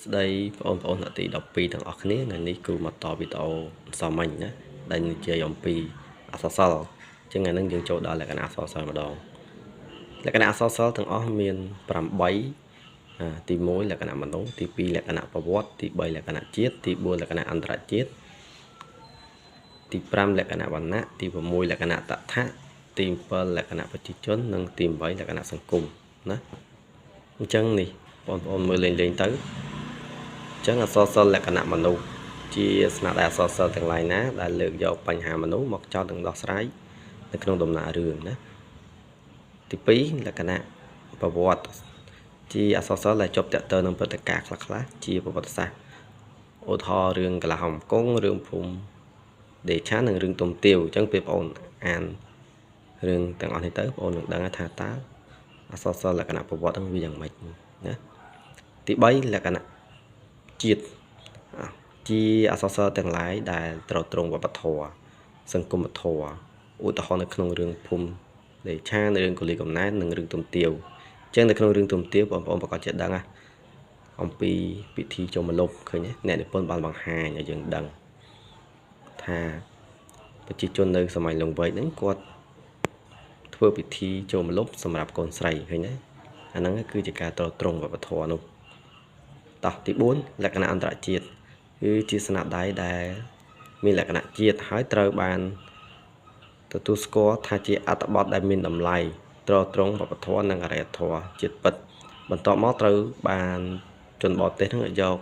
ស្ដីបងប្អូនថ្នាក់ទី12ទាំងអស់គ្នាថ្ងៃនេះគ្រូមកតវីដេអូសាមញ្ញណាដែលនិយាយអំពីអក្សរសិល្ប៍អញ្ចឹងថ្ងៃនេះយើងចូលដល់លក្ខណៈអក្សរសិល្ប៍ម្ដងលក្ខណៈអក្សរសិល្ប៍ទាំងអស់មាន8ទី1លក្ខណៈមនុស្សទី2លក្ខណៈប្រវត្តិទី3លក្ខណៈជាតិទី4លក្ខណៈអន្តរជាតិទី5លក្ខណៈវណ្ណៈទី6លក្ខណៈតថៈទី7លក្ខណៈប្រជាជននិងទី8លក្ខណៈសង្គមណាអញ្ចឹងនេះបងប្អូនមើលលេងលេងទៅអញ្ចឹងអក្សរសិល្ប៍លក្ខណៈមនុស្សជាស្នាដៃអក្សរសិល្ប៍ទាំងឡាយណាដែលលើកយកបញ្ហាមនុស្សមកចោទនិងដោះស្រាយនៅក្នុងដំណើររឿងណាទី2លក្ខណៈប្រវត្តិជាអក្សរសិល្ប៍ដែលជាប់ទាក់ទងនឹងព្រឹត្តិការណ៍ខ្លះៗជាប្រវត្តិសាស្ត្រឧទាហរណ៍រឿងកលាហមកុងរឿងភូមិដេឆាននិងរឿងទុំទាវអញ្ចឹងពេលបងអូនអានរឿងទាំងអស់នេះទៅបងអូននឹងដឹងថាតើអក្សរសិល្ប៍លក្ខណៈប្រវត្តិហ្នឹងវាយ៉ាងម៉េចណាទី3លក្ខណៈជាតិជាអក្សរសិល្ប៍ទាំងឡាយដែលត្រូវត្រង់វប្បធម៌សង្គមធម៌ឧទាហរណ៍នៅក្នុងរឿងភូមិដេឆានរឿងកូលីកំណែននិងរឿងទុំទាវអញ្ចឹងនៅក្នុងរឿងទុំទាវបងប្អូនប្រកាសជាដឹងណាអំពីពិធីចូលម្លប់ឃើញទេអ្នកនិពន្ធបានបង្ហាញឲ្យយើងដឹងថាប្រជាជននៅសម័យលង្វែកហ្នឹងគាត់ធ្វើពិធីចូលម្លប់សម្រាប់កូនស្រីឃើញទេអាហ្នឹងគឺជាការទ្រទ្រង់វប្បធម៌នោះតោះទី4លក្ខណៈអន្តរជាតិគឺជាស្នាដៃដែលមានលក្ខណៈជាតិហើយត្រូវបានទទួលស្គាល់ថាជាអត្ថបទដែលមានតម្លៃទ្រទ្រង់វប្បធម៌និងអរិយធម៌ជាតិពិតបន្ទាប់មកត្រូវបានជនបរទេសហ្នឹងយក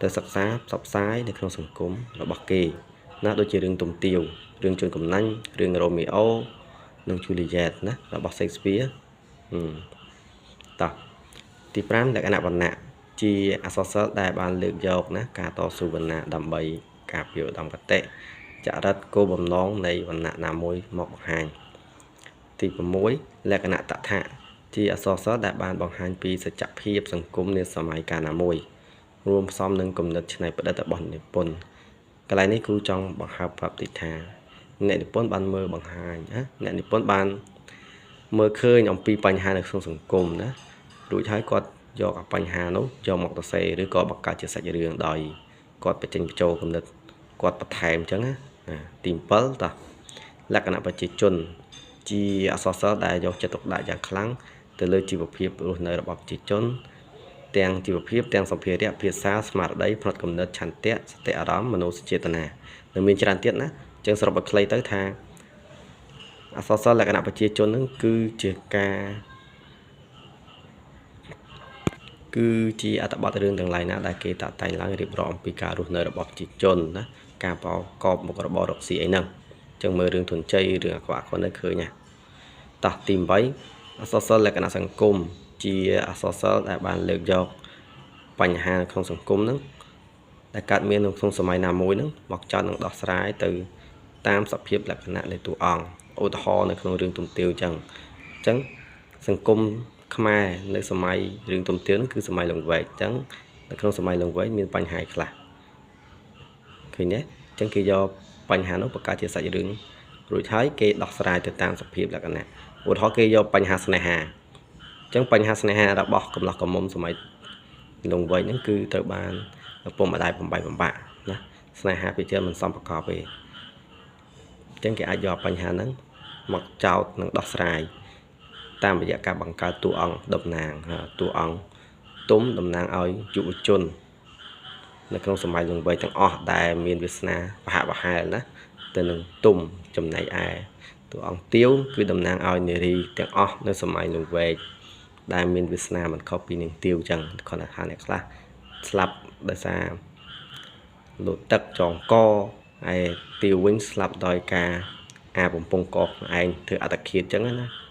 ទៅសិក្សាផ្សព្វផ្សាយនៅក្នុងសង្គមរបស់គេណាដូចជារឿងទុំទាវរឿងជនកំណាញ់រឿងរ៉ូមីអូនិងជូលីយ៉ែតណារបស់សេកស្ពៀតោះទី5លក្ខណៈវណ្ណៈជាអក្សរសិល្ប៍ដែលបានលើកយកណាការតស៊ូវណ្ណៈដើម្បីការពារឧត្តមគតិចរិតគោលបំណងនៃវណ្ណៈណាមួយមកបង្ហាញទី6លក្ខណៈតថៈជាអក្សរសិល្ប៍ដែលបានបង្ហាញពីសច្ចភាពសង្គមនាសម័យកាលណាមួយរួមផ្សំនឹងគំនិតច្នៃប្រឌិតរបស់និពន្ធកន្លែងនេះគ្រូចង់បង្ហើបប្រាប់តិចថាអ្នកនិពន្ធបានមើលបង្ហាញណាអ្នកនិពន្ធបានមើលឃើញអំពីបញ្ហានៅក្នុងសង្គមណារួចហើយគាត់យកបញ្ហានោះយកមកសរសេរឬក៏បង្កើតជាសាច់រឿងដោយគាត់បញ្ចេញបញ្ចូលគំនិតគាត់បន្ថែមអញ្ចឹងណាទី7តោះលក្ខណៈប្រជាជនជាអក្សរសិល្ប៍ដែលយកចិត្តទុកដាក់យ៉ាងខ្លាំងទៅលើជីវភាពរស់នៅរបស់ប្រជាជនទាំងជីវភាពទាំងសម្ភារៈភាសាស្មារតីផ្នត់គំនិតឆន្ទៈសតិអារម្មណ៍មនោសញ្ចេតនានៅមានច្រើនទៀតណាអញ្ចឹងសរុបឲ្យខ្លីទៅថាអក្សរសិល្ប៍លក្ខណៈប្រជាជនហ្នឹងគឺជាការគឺជាអត្ថបទរឿងទាំងឡាយណាដែលគេតាក់តែងឡើងរៀបរាប់អំពីការរស់នៅរបស់ប្រជាជនណាការប្រកបមុខរបររកស៊ីអីហ្នឹងអញ្ចឹងមើលរឿងធនជ័យរឿងអខ្វក់គាត់នៅឃើញណាតោះទី8អក្សរសិល្ប៍លក្ខណៈសង្គមជាអក្សរសិល្ប៍ដែលបានលើកយកបញ្ហាក្នុងសង្គមហ្នឹងដែលកើតមាននៅក្នុងសម័យណាមួយហ្នឹងមកចោទនឹងដោះស្រាយទៅតាមសភាពលក្ខណៈនៃតួអង្គឧទាហរណ៍នៅក្នុងរឿងទុំទាវអញ្ចឹងអញ្ចឹងសង្គមខ្មែរនៅសម័យរឿងទុំទាវហ្នឹងគឺសម័យលង្វែកអញ្ចឹងនៅក្នុងសម័យលង្វែកមានបញ្ហាខ្លះឃើញទេអញ្ចឹងគេយកបញ្ហានោះបង្កើតជាសាច់រឿងរួចហើយគេដោះស្រាយទៅតាមសភាពលក្ខណៈឧទាហរណ៍គេយកបញ្ហាស្នេហាអញ្ចឹងបញ្ហាស្នេហារបស់កំឡោះកំមុំសម័យលង្វែកហ្នឹងគឺត្រូវបានឪពុកម្ដាយបំបីបំបាក់ណាស្នេហាពីច្រើនមិនសមប្រកបទេអញ្ចឹងគេអាចយកបញ្ហាហ្នឹងមកចោទនិងដោះស្រាយតាមរយៈការបង្កើតតួអង្គតំណាងតួអង្គទុំតំណាងឲ្យយុវជននៅក្នុងសម័យលង្វែកទាំងអស់ដែលមានវាសនាប្រហាក់ប្រហែលណាទៅនឹងទុំចំណែកឯតួអង្គទាវគឺតំណាងឲ្យនារីទាំងអស់នៅសម័យលង្វែកដែលមានវាសនាមិនខុសពីនាងទាវចឹងគ្រាន់តែថាអ្នកខ្លះស្លាប់ដោយសារលូតទឹកចងកឯទាវវិញស្លាប់ដោយការអាបំពង់កខ្លួនឯងធ្វើអត្តឃាតចឹងណា